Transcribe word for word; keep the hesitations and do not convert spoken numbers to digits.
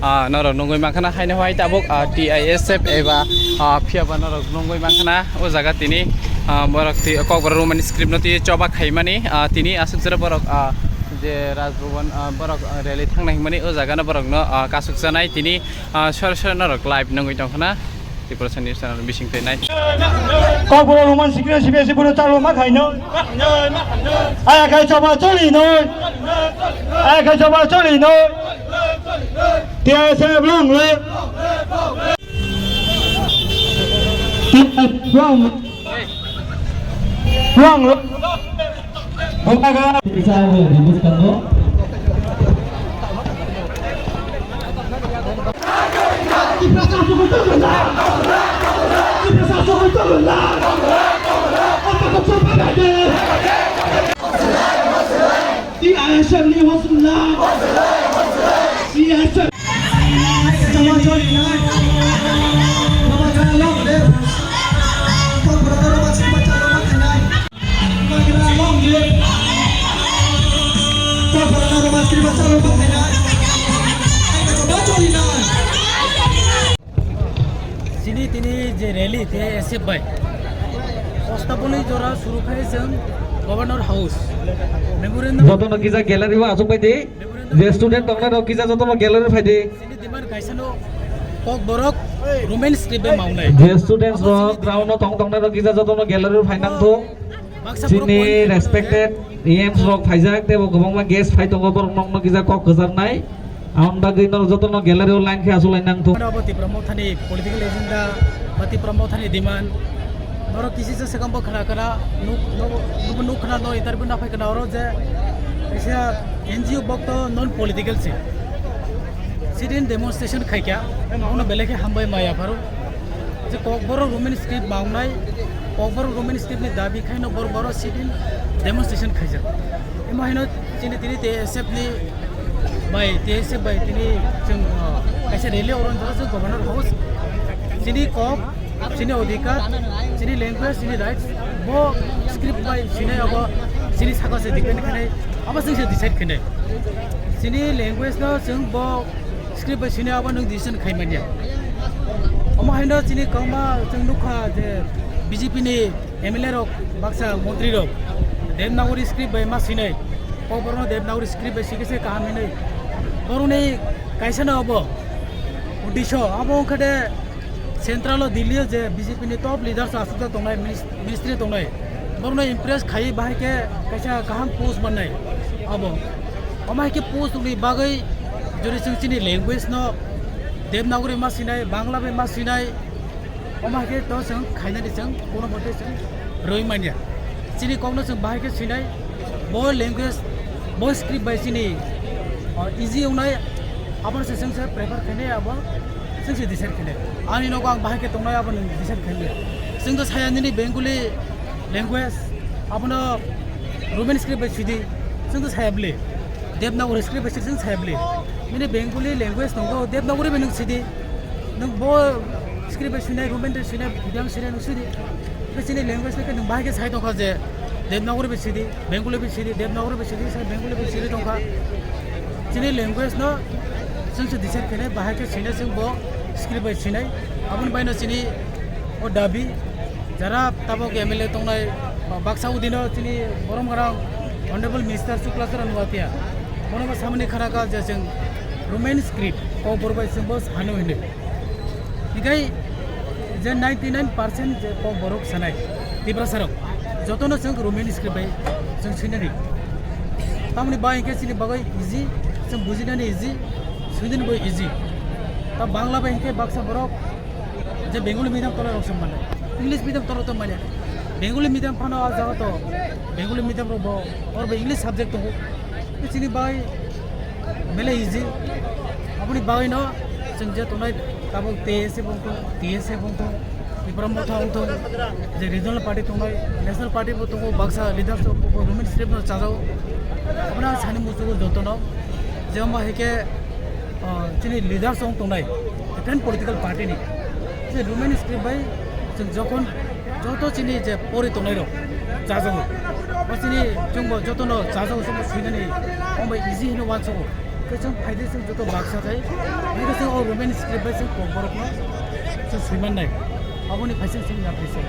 Ah, norok nungwi mankha na haino hai tabuk, ah, T I S F eba, ah, phiyaba norok nungwi mankha na o jaga tini, ah, borok twi Kokborok Roman script no twi choba khaimani, ah, tini aswk jora borok, ah, je Raj Bhavan, ah, borok, ah, rally thangna himani o jaga no borok no, ah, kasuk chanai tini, ah, sor sor norok live nungwi tongkha na. Tiprasa News Channel bising twi nai. Kokborok Roman script sibesi bono chalo ma khaino. Aya khai choba choli noi. Aya khai choba choli noi. Tiya se blong le. Tiya blong. Blong le. Bukaga. Bisa abo di bus kango. T I S F ni Wasula. T I S F. Chini tini je rally te S F bai. Posta boni jora suru khai chwng Governor House. Memorandum. Jotono kisa gallery o achuk pai di. Memorandum. Je student tongnai rok kisa jotono gallery phai di. Chini demand kaisa no Kokborok Roman script bai maunai. Je students rok ground o tong tongnai rok kisa jotono gallery phai nang thung. Baksa borok chini point respected E Ms rok phaijak, tebo kwbangma guest phai tongo, borok nokno kisa kok kwcharnai. Aboni bagwi norok jotono gallery o line khe achuk lai nang thung. Abo Tipra Mothani political agenda ba Tipra Mothani demand. Norok kisi se sekam bo khna khna nuk, nuk, nuk, nuk khna no interview na phai khna oro je kaisa N G O bokto non political se. Sit-in demonstration khaikha, ono belai khe hambai maya pharo. Je Kokborok Roman script maungnai, Kokborok Roman script ni dabi khaino borok boro sit-in demonstration khaijak. Emo haino chini tini T S F ni bai, T S F bai tini chwng, uh, kaisa rally oron jora chwng Governor House. Chini kok, chini odhikar, chini language, chini rights, bo script bai sinai abo chini saka se depend khainai, abo chwng se decide khainai. Chini language no chwng bo script bai sini abo nwng decision khai manya. Omo haino chini kwbangma chwng nukha je B J P ni M L A rok baksa montri rok Devanagari script bai ma sinai. Kokborok no Devanagari script bai sikhe se kaham hinwi. Borokni kaisa no obo uddesho abo wngkha de central o Delhi o je B J P ni top leaders aswk tongnai minis-, ministry tongnai. Borokno impress khaiwi bahai khe kaisa kaham post mannai abo. Omo hai khe post rokni bagwi jodi chwng chini language no Devanagari ma sinai, Bangla bai ma sinai, omo hai khe to chwng khainani chwng kono mote chwng rwi manya. Chini kokno chwng bahai khe sinai, bo language, bo script bai chini, o, easy wngnai, abono se chwng se prefer khainai abo. Chwng se decide khainai. Ani nogo ang bahai khe tongnai abo nwng decide khainai. Chwng to saya nini Bengali language, abono Roman script bai sidi. Chwng to saya bwle. Devanagari script bai sidi chwng saya bwle. Nini Bengali language tongo, Devanagari bai nwng sidi. Nwng bo script bai sinai, Roman bai sinai, Bidang sinai nwng sidi. Chini language no khe nwng bahai khe sai tongkha je Devanagari bai sidi. Bengali bai sidi, Devanagari bai sidi, sai Bengali bai sidi tongkha. Chini language no chwng se decide khainai, bahai khe sinai chwng bo script bai sinai. Aboni baino chini o dabi, jara tabok M L A tongnai, ba-, baksa udino chini borom gwnang Honorable Minister Sukla Charan Noatia, bono bo samani khana kha je chwng Roman script, Kokborok bai chwng bo sano hinwi. Hikai je ninety nine percent je Kokborok sanai, Tiprasa rok, jotono chwng Roman script bai chwng swinani. Tamoni ba hinkhe chini bagwi easy, chwng bujinani easy, swinani bo easy. Ta Bangla bai hinkhe baksa borok je Bengali medium tola rok se mane, English medium tola to mane. Bengali medium phano a jaga to, Bengali medium rok bo, or bo English subject tongo. Chini bai Belai easy. Aboni bagwino chwng je tongnai tabuk T S F wngthung, T S F wngthung, Tipra Motha wngthung, je regional party tongnai, national party bo tongo, baksa leaders rok bo Roman script no chajago. Abono ang sani muchugo jotono, je omo hai khe, ah, chini leaders wng tongnai, different political party ni, je Roman script bai chwng jokhon joto chini je pori tongnai rok chajago. Chini chwngbo jotono chajak chwngbo swinani, omo bai easy hino uansukgo. Khe chwng phaidi chwng joto baksa khai, hingkhe chwng o Roman script bai chwng kokborokno chwng swimannai. Aboni phaising chwng yapri se.